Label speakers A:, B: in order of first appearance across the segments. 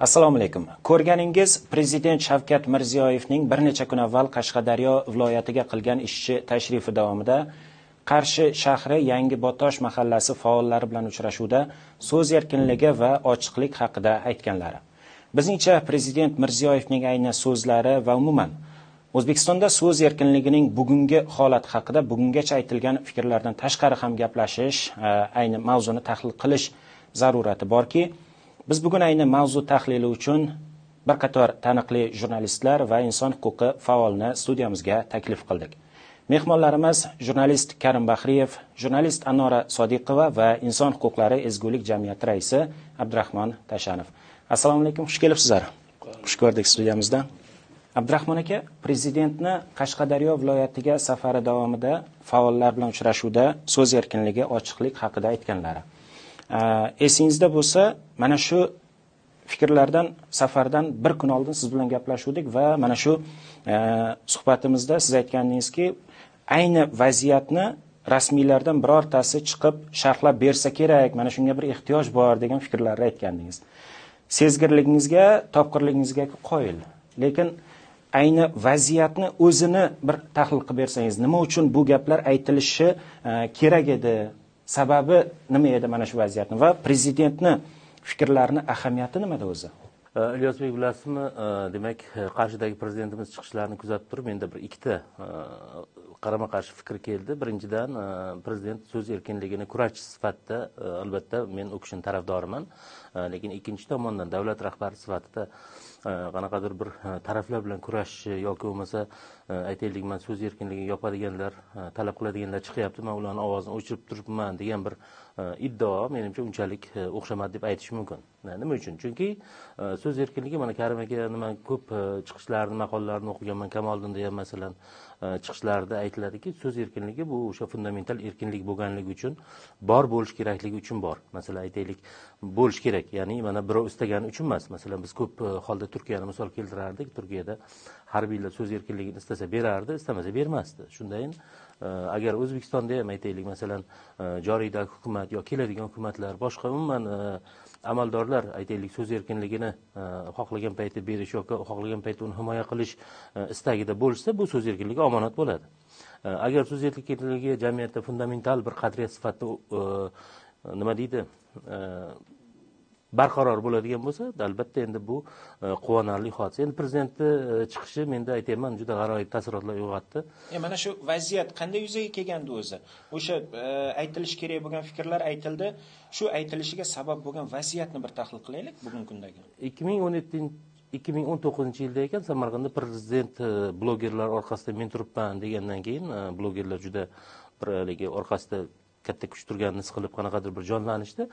A: Assalomu alaykum. Ko'rganingiz Prezident Shavkat Mirziyoyevning bir necha kun avval Qashqadaryo viloyatiga qilgan ishchi tashrifi davomida Qarshi shahri Yangi Botosh mahallasi faollari bilan uchrashuvda so'z erkinligi va ochiqlik haqida aytganlari. Bizningcha Prezident Mirziyoyevning ayni so'zlari va umuman O'zbekistonda so'z erkinligining bugungi holati haqida bugungacha aytilgan fikrlardan tashqari ham gaplashish, ayni mavzuni tahlil qilish zarurati borki, biz bugun ayni mavzu tahlili uchun bir qator taniqli jurnalistlar va inson huquqi faolini studiyamizga taklif qildik. Mehmonlarimiz jurnalist Karim Bahriyev, jurnalist Anora Sodiqova va Inson huquqlari ezgulik jamiyati raisi Abdurahmon Tashanov. Assalomu alaykum, xush kelibsizlar. Xush ko'rdik studiyamizda. Abdurahmon aka, prezidentni Qashqadaryo viloyatiga safari davomida faollar bilan uchrashuvda so'z erkinligi, ochiqlik haqida aytganlari. Esingizda bo'lsa, mana shu fikrlardan safardan bir kun oldin siz bilan gaplashuvdik va mana shu suhbatimizda siz aytgandingizki, ayni vaziyatni rasmiylardan birortasi chiqib sharhlab bersa kerak, mana shunga bir ehtiyoj bor degan fikrlarni aytgandingiz. Sezgirligingizga, topqirligingizga qoyil. Lekin ayni vaziyatni o'zini bir tahlil qilib bersangiz, nima uchun bu gaplar aytilishi kerak edi? Sababi nima edi mana shu vaziyatni va prezidentni fikrlarini ahamiyati nimada o'zi?
B: Ilyosbek, bilasizmi, demak, Qarshidagi prezidentimiz chiqishlarini kuzatib turib, menda bir ikkita qarama-qarshi fikr keldi. Birinchidan, prezident so'z erkinligini kurashchi sifatida, albatta men u kishining tarafdoriman. Lekin ikkinchi tomondan davlat rahbari sifatida qanaqadir bir taraflar bilan kurashishi yoki bo'lmasa aytaylik, man so'z erkinligini yopadiganlar, talab qiladiganlar chiqyapti, men ularning ovozini o'chirib turibman degan bir iddao menimcha unchalik o'xshamadi deb aytish mumkin. Nima uchun? Chunki so'z erkinligi, mana Karim aka nima ko'p chiqishlarini, maqolalarini o'qiganman, Kamoliddinda ham masalan chiqishlarida aytiladiki, so'z erkinligi bu o'sha fundamental erkinlik bo'lganligi uchun bor bo'lish kerakligi uchun bor. Masalan aytaylik, bo'lish kerak, ya'ni mana birov istagani uchun emas. Masalan biz ko'p holda Turkiyani misol keltirardik. Turkiyada harbiylar so'z erkinligini istasa berardi, istamasa bermasdi. Shundayin agar O'zbekistonda ham aytaylik, masalan joriydagi hukumat yo keladigan hukumatlar, boshqa umuman amaldorlar aytaylik so'z erkinligini xohlagan payti berish yoki xohlagan payti uni himoya qilish istagida bo'lsa, bu so'z erkinligi omonat bo'ladi. Agar so'z erkinligi jamiyatda fundamental bir qadriyat sifatida nima deydi, barqaror bo'ladigan bo'lsa, albatta endi bu quvonarli hodisa. Endi prezidentni chiqishi menda aytayman juda g'aroyib taassurotlar uyg'otdi.
A: Mana shu vaziyat qanday yuzaga kelgandi o'zi? O'sha aytilishi kerak bo'lgan fikrlar aytildi. Shu aytilishiga sabab bo'lgan vaziyatni bir tahlil qilaylik bugungi kundagi.
B: 2019-yilda ekan Samarqandda prezident blogerlar orqasida men turibman degandan keyin blogerlar juda bir haligi orqasida katta kuch turganini his qilib qanaqadir bir jonlanishdi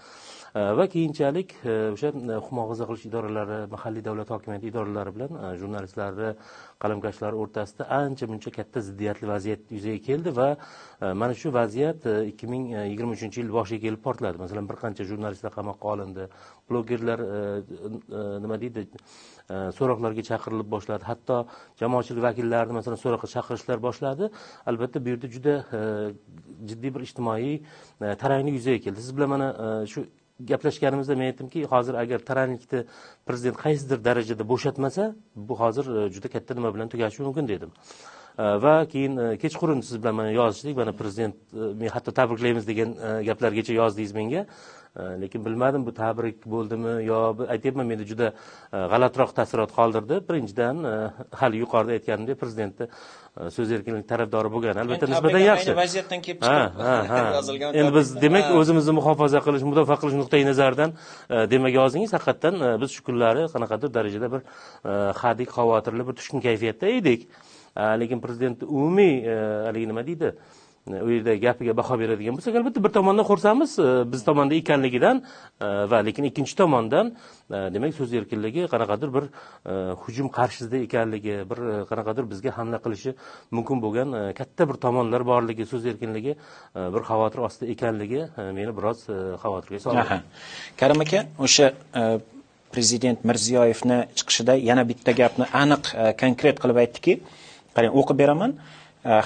B: va keyinchalik o'sha muhofaza qilish idoralari, mahalliy davlat hokimiyati idoralari bilan jurnalistlarni, qalamkashlar o'rtasida ancha muncha katta ziddiyatli vaziyat yuzaga keldi va mana shu vaziyat 2023-yil boshiga kelib portladi. Masalan, bir qancha jurnalistlar qamoqqa olindi, blogerlar nima deydi, so'roqlarga chaqirilib boshladi, hatto jamoatchilik vakillarini masalan so'roqqa chaqirishlar boshladi. Albatta bu yerda juda jiddiy bir ijtimoiy taranglik yuzaga keldi. Siz bilan mana shu gaplashganimizda men aytdimki, hozir agar taranglikni prezident qaysidir darajada bo'shatmasa, bu hozir juda katta nima bilan tugashi mumkin dedim. Va keyin kechqurun siz bilan mana yozishdik, mana prezident men hatto tabriklaymiz degan gaplargacha yozdingiz menga. Lekin bilmadim bu tabrik bo'ldimi yo aytyapman, menda juda g'alatroq taassurot qoldirdi. Birinchidan, hali yuqorida aytganimdek, prezidentni so'z erkinligi tarafdori bo'lgani albatta nisbatan yaxshi.
A: Vaziyatdan kelib chiqib yozilgan.
B: Endi biz demak o'zimizni muhofaza qilish, mudofaa qilish nuqtai nazaridan demak yozdingiz. Haqiqatan biz shu kunlari qanaqadir darajada bir hadik, xavotirli bir tushkun kayfiyatda edik. Lekin prezident umumiy haligi nima deydi, u yerda gapiga baho beradigan bo'lsak, albatta bir tomondan xursandmiz biz tomonda ekanligidan va lekin ikkinchi tomondan demak so'z erkinligi qanaqadir bir hujum qarshisida ekanligi, bir qanaqadir bizga hamla qilishi mumkin bo'lgan katta bir tomonlar borligi, so'z erkinligi bir xavotir ostida ekanligi meni biroz xavotirga soldi.
A: Karim aka, o'sha prezident Mirziyoyevni chiqishida yana bitta gapni aniq konkret qilib aytdiki, qarang, o'qib beraman.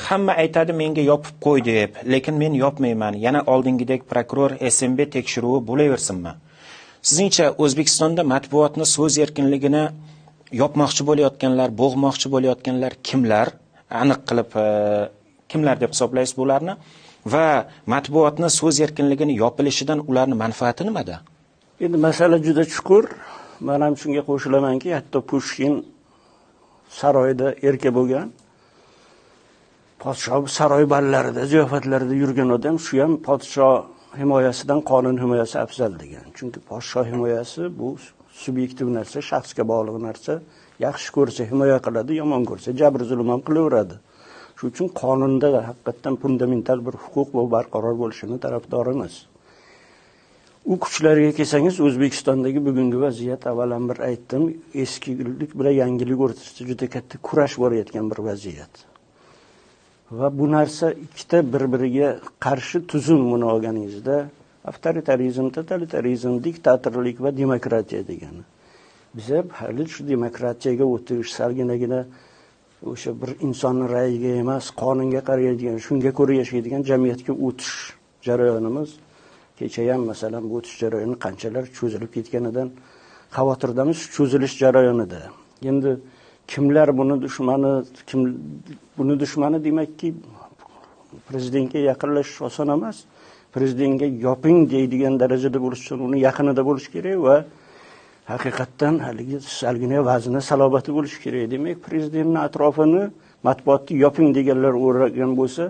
A: Hamma aytadi menga yopib qo'y deb, lekin men yopmayman. Yana oldingidek prokuror SMB tekshiruvi bo'laversinmi? Sizningcha O'zbekistonda matbuotni, so'z erkinligini yopmoqchi bo'layotganlar, bo'g'moqchi bo'layotganlar kimlar? Aniq qilib kimlar deb hisoblaysiz bularni? Va matbuotni, so'z erkinligini yopilishidan ularning manfaati nimada?
C: Endi masala juda chuqur. Men ham shunga qo'shilamanki, hatto Pushkin saroyda erka bo'lgan, podsho saroy ballarida, ziyofatlarida yurgan odam, shu ham podsho himoyasidan qonun himoyasi afzal degan. Chunki podsho himoyasi bu subyektiv narsa, shaxsga bog'liq narsa. Yaxshi ko'rsa himoya qiladi, yomon ko'rsa jabr zulm ham qilaveradi. Shuning uchun qonunda haqiqatan fundamental bir huquq bu barqaror bo'lishini tarafdorimiz. U kuchlarga kelsangiz, O'zbekistondagi bugungi vaziyat, avvalambir aytdim, eskilik bilan yangilik o'rtasida juda katta kurash borayotgan bir vaziyat. Va bu narsa ikkita bir-biriga qarshi tuzum buni olganingizda, avtoritarizm, totalitarizm, diktatorlik va demokratiya degani. Biz hali shu demokratiyaga o'tish, salginagina o'sha bir insonning ra'yiga emas, qonunga qaraydigan, shunga ko'ra yashaydigan jamiyatga o'tish jarayonimiz. Kecha ham masalan bu o'tish jarayoni qanchalar cho'zilib ketganidan xavotirdamiz, cho'zilish jarayonida. Endi kimlar buni dushmani, kim buni dushmani demakki, prezidentga yaqinlashish oson emas. Prezidentga yoping deydigan darajada bo'lish uchun uni yaqinida bo'lish kerak va haqiqatdan haligi salgina vazni salobati bo'lishi kerak. Demak, prezidentning atrofini matbuotni yoping deganlar o'ragan bo'lsa,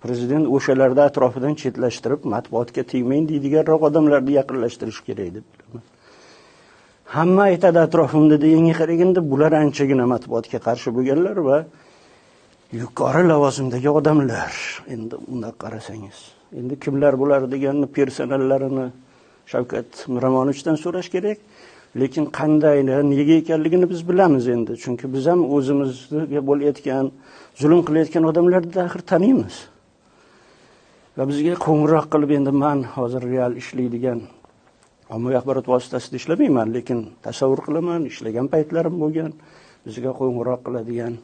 C: prezident o'shalarni atrofidan chetlashtirib, matbuotga tegmang deydiganroq odamlarni yaqinlashtirish kerak deb bilaman. Hamma aytadi atrofimda deganga qaraganda bular anchagina matbuotga qarshi bo'lganlar va yuqori lavozimdagi odamlar. Endi unday qarasangiz, endi kimlar bular deganni personallarini Shavkat Miromonovichdan so'rash kerak. Lekin qanday, nega ekanligini biz bilamiz endi. Chunki biz ham o'zimizga bo'layotgan, zulm qilayotgan odamlarni axir taniymiz. Va bizga qo'ng'iroq qilib, endi men hozir real ishlaydigan ommaviy axborot vositasida ishlamayman, lekin tasavvur qilaman, ishlagan paytlarim bo'lgan, bizga qo'ng'iroq qiladigan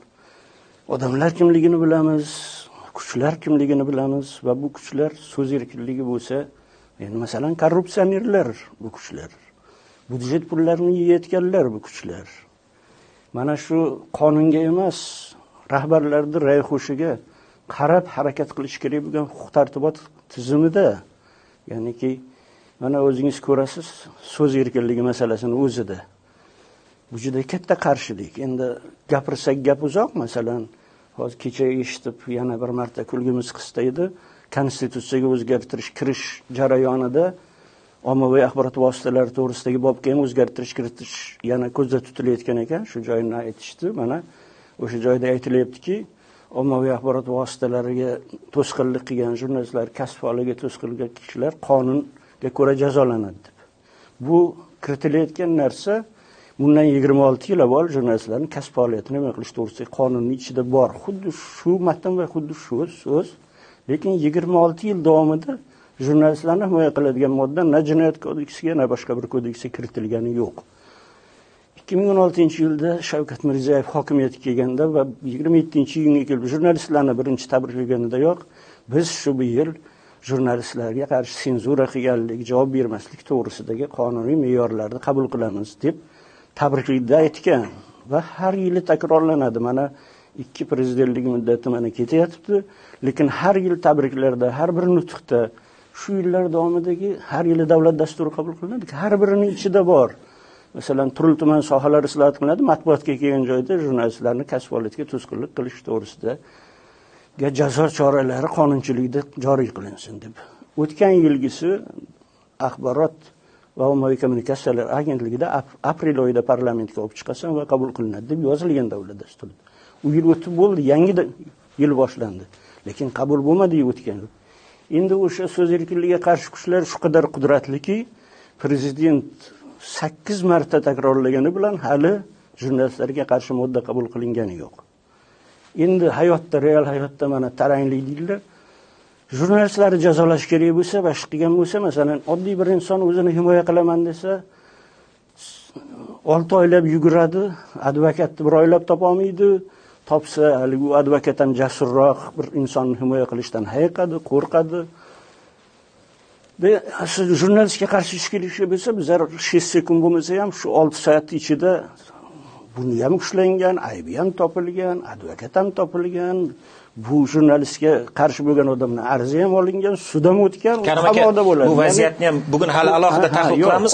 C: odamlar kimligini bilamiz, kuchlar kimligini bilamiz va bu kuchlar so'z erkinligi bo'lsa, endi masalan korrupsionerlar bu kuchlar, budjet pullarini yeyotganlar bu kuchlar. Mana shu qonunga emas, rahbarlarning rayxo'shiga qarab harakat qilish kerak bo'lgan huquq-tartibot tizimida, ya'niki mana o'zingiz ko'rasiz, so'z erkinligi masalasini o'zida. Bu juda katta qarshilik. Endi gapirsak gap uzoq, masalan, hozir kecha eshitib yana bir marta kulgimiz qisdi edi. Konstitutsiyaga o'zgartirish kirish jarayonida ommaviy axborot vositalari to'g'risidagi bobga ham o'zgartirish kiritish yana ko'zda tutilayotgan ekan. Shu joyini aytishdi. Mana o'sha joyda aytilyaptiki, ommaviy axborot vositalariga to'sqinlik qilgan jurnalistlar, kasb faoliga to'sqinlik qilgan kishilar qonunga ko'ra jazolanadi deb. Bu kiritilayotgan narsa bundan 26 yil avval jurnalistlarning kasb faoliyatini himoya qilish to'g'risidagi qonunning ichida bor. Xuddi shu matn va xuddi shu so'z, lekin 26 yil davomida jurnalistlarni himoya qiladigan modda na jinoyat kodeksiga, na boshqa bir kodeksga kiritilgani yo'q. 2016-yilda Shavkat Mirziyoyev hokimiyatga kelganda va 27-iyunga kelib jurnalistlarni birinchi tabriklaganidayoq biz shu bu yil jurnalistlarga qarshi senzura qilganlik, javob bermaslik to'g'risidagi qonuniy me'yorlarni qabul qilamiz deb tabrikda aytgan va har yili takrorlanadi. Mana 2 prezidentlik muddati mana ketayotibdi, lekin har yil tabriklarda, har bir nutqda shu yillar davomidagi har yili davlat dasturi qabul qilinadi, har birining ichida bor. Masalan, turli tuman sohalar islohot qilinadi, matbuotga kelgan joyda jurnalistlarni kasb faoliyatiga to'sqinlik qilish to'g'risida jazo choralari qonunchilikda joriy qilinsin deb. O'tgan yilgisi axborot va ommaviy kommunikatsiyalar agentligida aprel oyida parlamentga olib chiqasan va qabul qilinadi deb yozilgan davlat dasturida. U yil o'tib bo'ldi, yangi yil boshlandi. Lekin qabul bo'lmadi o'tgan yil. Endi o'sha so'z erkinligiga qarshi kuchlar shu qadar qudratliki, prezident 8 marta takrorlagani bilan hali jurnalistlarga qarshi modda qabul qilingani yo'q. Endi hayotda, real hayotda mana taranglik deydilar. Jurnalistlarni jazolash kerak bo'lsa, boshqa qilgan bo'lsa, masalan, oddiy bir inson o'zini himoya qilaman desa, 6 oylab yuguradi, advokatni bir oylab topa olmaydi. Topsa, haligi u advokat ham jasurroq bir insonni himoya qilishdan hayiqadi, qo'rqadi. Jurnalistga qarshi ish kelishi bo'lsa, bizlar 6 sekund bo'lmasa ham shu 6 soat ichida buni ham ushlangan, aybi ham topilgan, advokat ham topilgan, bu jurnalistga qarshi bo'lgan odamning arzi ham olingan, sud ham o'tgan, qamoqda bo'ladi.
A: Bu vaziyatni ham bugun hali alohida tahlil qilamiz.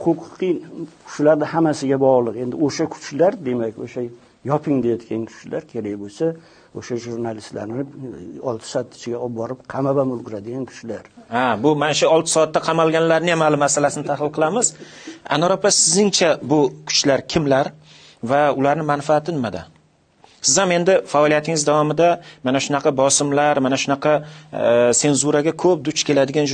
C: Huquqiy shularni hammasiga bog'liq. Endi o'sha kuchlar, demak, o'sha yoping deyotgan kuchlar kerak bo'lsa, o'sha jurnalistlarni 6 soat ichiga olib borib qamab ham ulguradigan kuchlar.
A: Ha, bu mana shu 6 soatda qamalganlarni ham hali masalasini tahlil qilamiz. Anor opa, sizningcha bu kuchlar kimlar va ularning manfaati nimada? Siz ham endi faoliyatingiz davomida mana shunaqa bosimlar, mana shunaqa senzuraga ko'p duch keladigan